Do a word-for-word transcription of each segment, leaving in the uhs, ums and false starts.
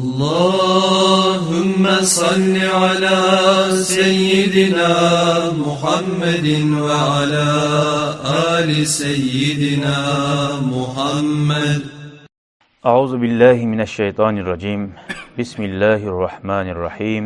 اللهم صل على سيدنا محمد وعلى آل سيدنا محمد. أعوذ بالله من الشيطان الرجيم. بسم الله الرحمن الرحيم.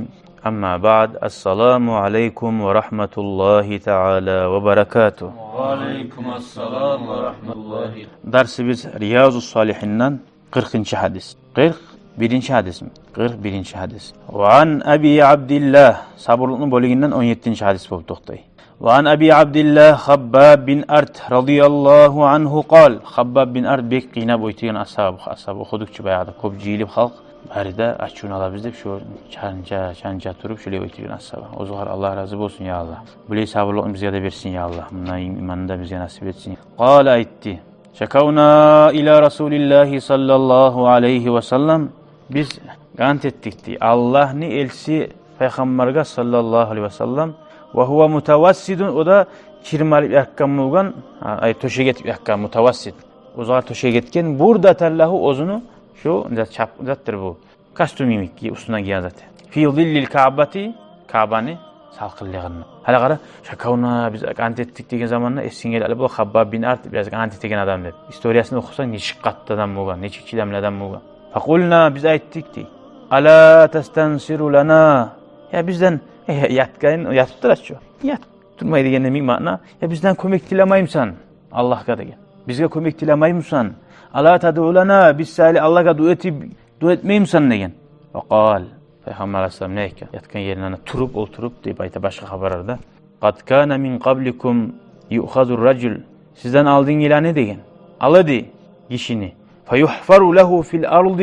أما بعد، السلام عليكم ورحمة الله تعالى وبركاته. وعليكم السلام ورحمة الله. Дарсыбыз Риязу Салихинден къыркъынчы гьадис. Къыркъ биринчи гьадисми? Къыркъ биринчи гьадис. وعن أبي عبد الله, сабурлукъну бёлюгюнден он еттинчи гьадис болуп токътай. وعن أبي عبد الله خباب بن أرت رضي الله عنه قال. Хаббаб бин Арт бек къыйнап оьтеген асгьаб, асгьаб, охудукъ чу баягъы да, кёп жыйылып халкъ, бары да ачувун алабыз деп, шо чанжа, чанжа туруп, шолай оьтеген асгьаб. Оьзюгер Аллагь рази болсун, я Аллагь. Булай сабурлукъну бизге де берсин, я Аллагь. Мундан иманны да бизге насип этсин. قال, айтды: شكونا إلى رسول الله صلى الله عليه وسلم. Биз къант этдик, дей, Аллагьны элчиси пайхаммаргъа, саллаллагьу алайгьи ва саллам, وهو متوسد, о да чырмалып ятгъан болгъан, а, ай, тёшек этип ятгъан, мутавассид. Оьзюне тёшек этген, بردة له, оьзюню шу зат, чап-, затдыр бу, костюм йимик, уьстюне гиеген зат. في ظل الكعبة, Каабаны салкъынлыгъында. Гьали къара, شكونا, биз къант этдик деген заманда эсинге геле бола Хаббаб бин Арт бираз къант этеген адам деп. Историясын охусанг, нечик къатты адам болгъан, нечик чыдамлы адам болгъан. فقلنا, биз айтдыкъ, дей: ألا تستنصر لنا. Я бизден, э, ятгъан, ятып тура чы. Ятып турмай дегенде йимик маъна. Я бизден кёмек тилемеймисен Аллагьгъа деген. Бизге кёмек тилемеймисен? ألا تدعو لنا, биз сагъа Аллагьгъа дуа этип, дуа этмеймисен деген. وقال, пайхаммар алайгьиссалам не айтгъан? Ятгъан еринден туруп, олтуруп деп айта башгъа хабарларда. قد كان من قبلكم يؤخذ الرجل. Сизден алдынгъыланы деген, ала эди гишини. فيحفر له في الأرض.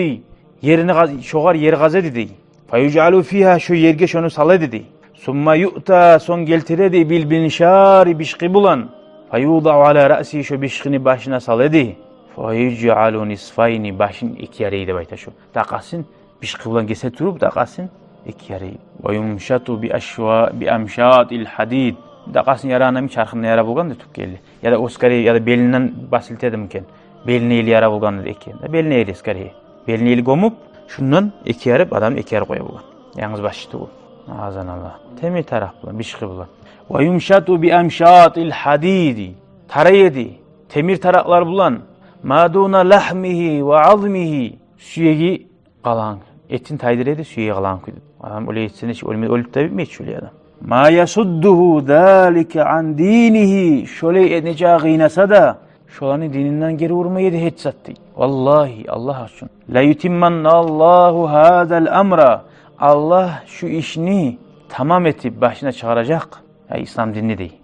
Ерни къаз-, шогъар ер къаза эди, дей. فيجعل فيها, шо ерге шону сала эди, дей. ثم يؤتى, сонг гелтире эди, بالمنشار, бышкъы булан. فيوضع على رأسه, шо бышкъыны башына сала эди. فيجعل نصفين, башын эки яра эди деп айта шо. Дакъасын бышкъы булан гесе туруп, дакъасын эки яра эди. ويمشط بأشوا-, بأمشاط الحديد. Дакъасын ярагъаны йимик чархындан яра болгъан да тюпкели. Я да оскари, я да белинден басылтады микен. Белине йыла яра болгъан да экен. Да белине йыла, скорее. Белине йыла гёмюп, шундан эки ярып, адамны эки ярып къоя болгъан. Янгыз башы тюгюл. Азан Аллагь. Темир таракъ булан, бышкъы булан. ويمشط بأمشاط الحديد. Тарай эди. Темир таракълар булан. ما دون لحمه وعظمه. Сюеги къалгъан, этин тайдыра эди, сюеги къалгъан кюйде. Адам оьле этсе, нечик оьлме-, оьлюп де битмей чи шолай адам. ما يصده ذلك عن دينه. Шолай этмеге къыйнаса да, шоланы дининден гери урмай эди гьеч зат, дей. والله, Аллагь учун. ليتمن الله هذا الأمر. Аллагь шу ишни тамам этип, башына чыгъаражакъ. Ай, ислам динни, дей.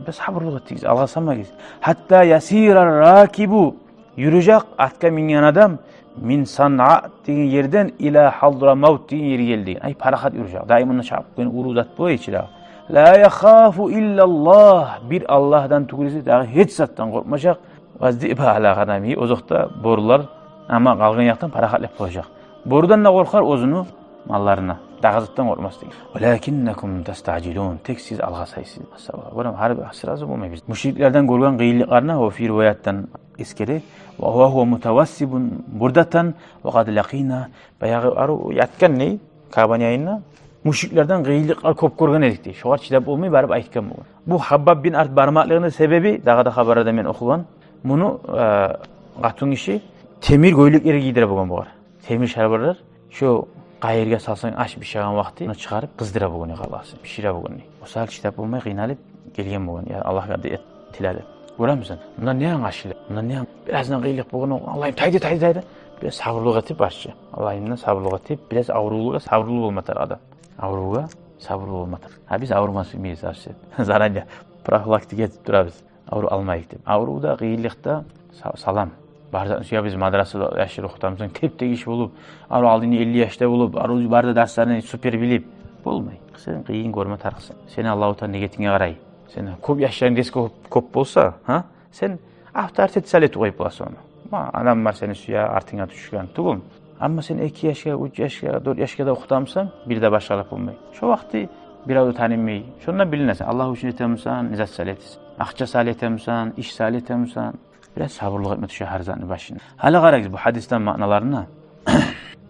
Бир сабурлукъ этигиз, алгъасамагъыз. حتى يسير الراكب, юрюжек атгъа минген адам, من صنعاء деген ерден إلى حضرموت деген ерге гелди. Ай, парахат юрюжек. Дайым онда чабып къойгъан уру зат бола эчи дагъы. لا يخاف إلا الله. Бир Аллагьдан тюгюл эсе дагъы гьеч затдан къоркъмажакъ. والذئب على غنمه. Озокъда, борулар, амма къалгъан якъдан парахатлап къалажакъ. Борудан да къоркъар, оьзюню малларына. Дагъы затдан къоркъмас деген. ولكنكم تستعجلون. Тек сиз алгъасайсыз. Асгьабалар, гёрем, гьар бир сразу болмай биз. Мушриклерден гёрген къыйынлыкъларына, о фи риваятдан эсгере. وهو متوسب بردة وقد لقينا. Баягъы арив ятгъан, не, Каабаны янында, мушриклерден къыйынлыкълар кёп гёрген эдик, дей. Шогъар чыдап болмай барып айтгъан болгъан. Бу Хаббаб бин Арт бармакълыгъыны себеби, дагъы да хабарда мен охугъан. Муну, э, къатынгиши темир гёйлек ерге гийдире болгъан бугъар. Темир шалбарлар, шо къайыргъа салсанг, аш бишеген вакъти, муну чыгъарып къыздыра болгъан, къалгъасын бишире болгъан. Осал чыдап болмай, къыйналып гелген болгъан, я Аллагьгъа да эт тиле деп. Гёремисен? Мунда не англашыла? Мунда не? Бираздан къыйынлыкъ болгъан, Аллагьым, тайды, тайды, тайды. Бираз сабурлукъ этип барчы. Аллагьымдан сабурлукъ этип, бираз аврувгъа сабурлу болма тарыкъ адам. Аврувгъа сабурлу болма тарыкъ. Гьа, биз аврумас йимик, савсет. Заранее профилактика этип турабыз. Аврув алмайыкъ деп. Аврувда, къыйынлыкъда са-, салам. Бары да сюе биз мадрасада яшлар охутамсан, теп-тегиш болуп, аврув алдынгда элли яшда болуп, аврув бары да дарсларын супер билип болмай. Сен къыйын гёрме тарыкъсан. Сени Аллагьу Таала негетинге къарай. Сени кёп яшларынг дерсге кёп, кёп болса, гьа? Сен авторитет салып къоюп боласан ону. Ма, адам бар сени сюе, артынга тюшген. Тюгюлмю? Амма сен эки яшгъа, уьч яшгъа, дёрт яшгъа да охутамсан, бир де башгъалыкъ болмай. Шо вакъти бирев де танымай. Шондан билинесен, Аллагь учун этемисен, не зат салып этесен. Акъча салып этемисен, иш салып этемисен. Бираз сабурлукъ этме тюше гьар затны башына. Гьали къарагъыз бу гьадисден маъналарына.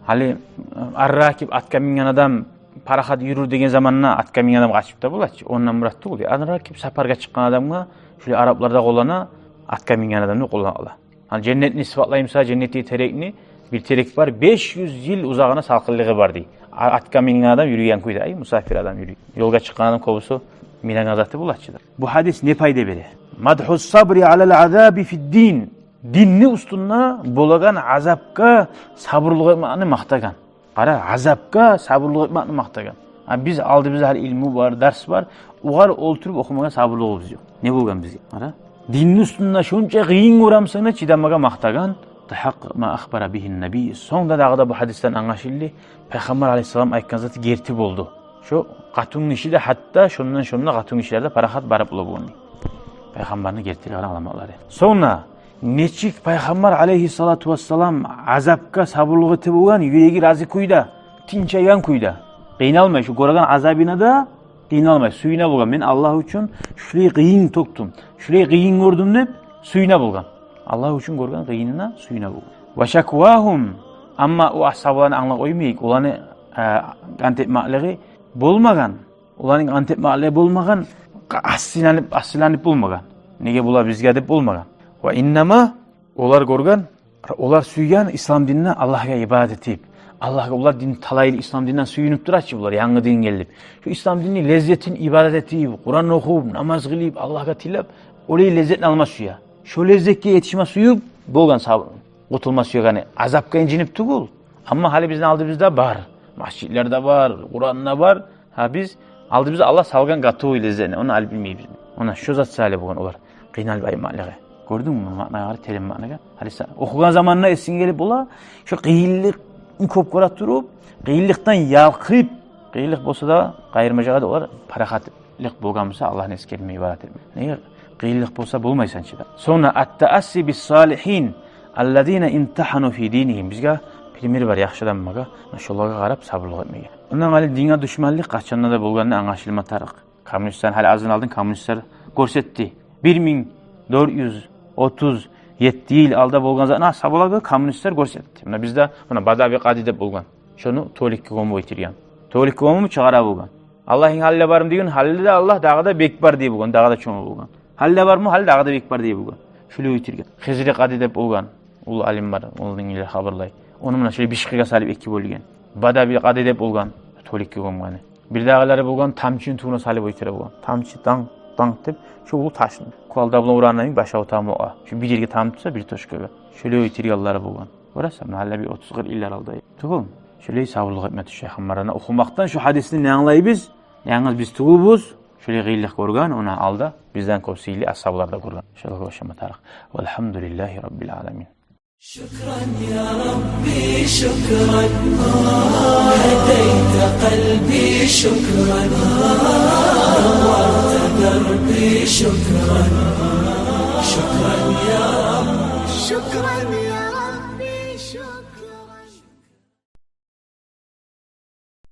Гьали, э, Ар-ракиб, атгъа минген адам парахат юрюр деген заманда атгъа минген адам къачып да бола чы. Ондан мурат тюгюл. Ар-ракиб сапаргъа чыкъгъан адамгъа, шулай арапларда къоллана, атгъа минген адамны къоллана. Гьали женнетни сыпатлай буса, женнетдеги терекни, бир терек бар, беш юз йыл узагъына салкъынлыгъы бар дей. А-, атгъа минген адам юрюйген кюйде, ай, мусапир адам юрюй. Ёлгъа чыкъгъан адам кёбюсю минеген заты бола чы да. Бу гьадис не пайда бере? Мадгьу сабри алал азаби фид-дин. Динни уьстюнде болагъан азапгъа сабурлукъ этмекни макътагъан. Къара, азапгъа сабурлукъ этмекни макътагъан. А биз алдыбызда гьали илму бар, дарс бар, огъар олтуруп охумагъа сабурлугъубуз ёкъ. Не болгъан бизге? Къара. Динни уьстюнде шонча къыйын гёремисен де, чыдамагъа макътагъан. Тагьакъкъакъ ма ахбара бигьи ннабий. Сонг да дагъы да бу гьадисден англашылды, Пайхаммар алайгьиссалам айтгъан заты герти болду. Шо къатынгиши де гьатта шондан, шонда къатынгишилер де парахат барып бола болгъан дей. Пайхаммарны гертилигин аламатлары. Сонг да нечик Пайхаммар алайгьиссалату вассалам азапгъа сабурлукъ эте болгъан, юреги рази кюйде, тынчайгъан кюйде. Къыйналмай, шо гёрген азабына да къыйналмай, сююне болгъан. Мен Аллагь учун шулай къыйын тёкдюм, шулай къыйын гёрдюм деп сююне болгъан. Аллагь учун гёрген къыйынына сююне болгъан. Ва шаквагьум, амма о асгьабаланы, англап къоймайыкъ, оланы, э, къант этмеклиги болмагъан. Оланы къант этмеклиги болмагъан, асиленип, асиленип болмагъан. Неге бола бизге деп болмагъан. Ва иннама, олар гёрген, олар сюйген ислам динде Аллагьгъа ибадат этип, Аллагьгъа, олар дин талайлы, ислам динден сююнюп тура чы булар, янгы дин гелди деп. Шо ислам динни леззетин ибадат этип, Къуран охуп, намаз къылып, Аллагьгъа тилеп, олай леззетни алма сюе. Шо леззетге етишме сююп болгъан саб-, къутулма сюегени, азапгъа инжинип тюгюл. Амма гьали бизин алдыбызда бар. Межитлер де бар, Къуран да бар. Гьа, биз, алдыбызда Аллагь салгъан готовый леззетни, ону алып билмейбиз. Она шо зат саялы болгъан олар къыйналып айтмакълыгъы. Гёрдюнгмю маънагъа, терен маънагъа? Гьали сен охугъан заманда эсинге гелип бола, шо къыйынлыкъны кёп гёре туруп, къыйынлыкъдан ялкъып, къыйынлыкъ болса да къайырмажагъа да олар парахат лыкъ болгъан буса, Аллагьны эсгермей ибадат этме. Неге? Къыйынлыкъ болса болмайсан чы да. Сонг да ат-таасси бис-салигьин аллазина имтагьану фи динигьим. Бизге пример бар яхшы адамлагъа, шолагъа къарап сабурлукъ этмеге. Ондан гьали динге душманлыкъ къачан да болгъаны англашылма тарыкъ. Коммунистлер, гьали аздан алдын коммунистлер гёрсетди. Бир минг дёрт юз отуз етти йыл алда болгъан затны асгьабалагъа коммунистлер гёрсетди. Муна бизде, муна Бадави къади деп болгъан. Шону тёлюкге гёмюп оьлтюрген. Тёлюкге гёмюп чыгъара болгъан. Аллагьынг гьали де бармы деген, гьали де Аллагь, дагъы да бек бар дей болгъан, дагъы да чонгай болгъан. Гьали де бармы, гьали дагъы да бек бар дей болгъан. Шулай оьлтюрген. Хизри къади деп болгъан. Уллу алим бар, ону дин иле хабарлай. Ону муна шулай бишикге салып эки бёлген. Бадави къади деп болгъан, тёлюкге гёмгени. Бирдагъылары болгъан, тамчыны тюбюне салып оьлтюре болгъан. Тамчы танг, танг деп, шо уллу ташны. Кувалда булан урагъанда баш авурта муна. Шо бир ерге тамчы тюшсе, бир точкагъа. Шолай оьлтюргенлери болгъан. Гёресен, гьали бир отуз-къыркъ йыллар алда. Тюгюлмю? Шолай сабурлукъ этме тюше Пайхаммардан. Охумакъдан шо гьадисни не англайбыз? Янгыз биз тюгюлбюз шолай къыйынлыкъ гёрген, ондан алда бизден кёп сыйлы асгьабалар да гёрген. Шолай охшама тарыкъ. Валгьамдулиллагьи раббил аламин. شكرا يا ربي، شكرا. هديت قلبي، شكرا. نورت دربي، شكرا.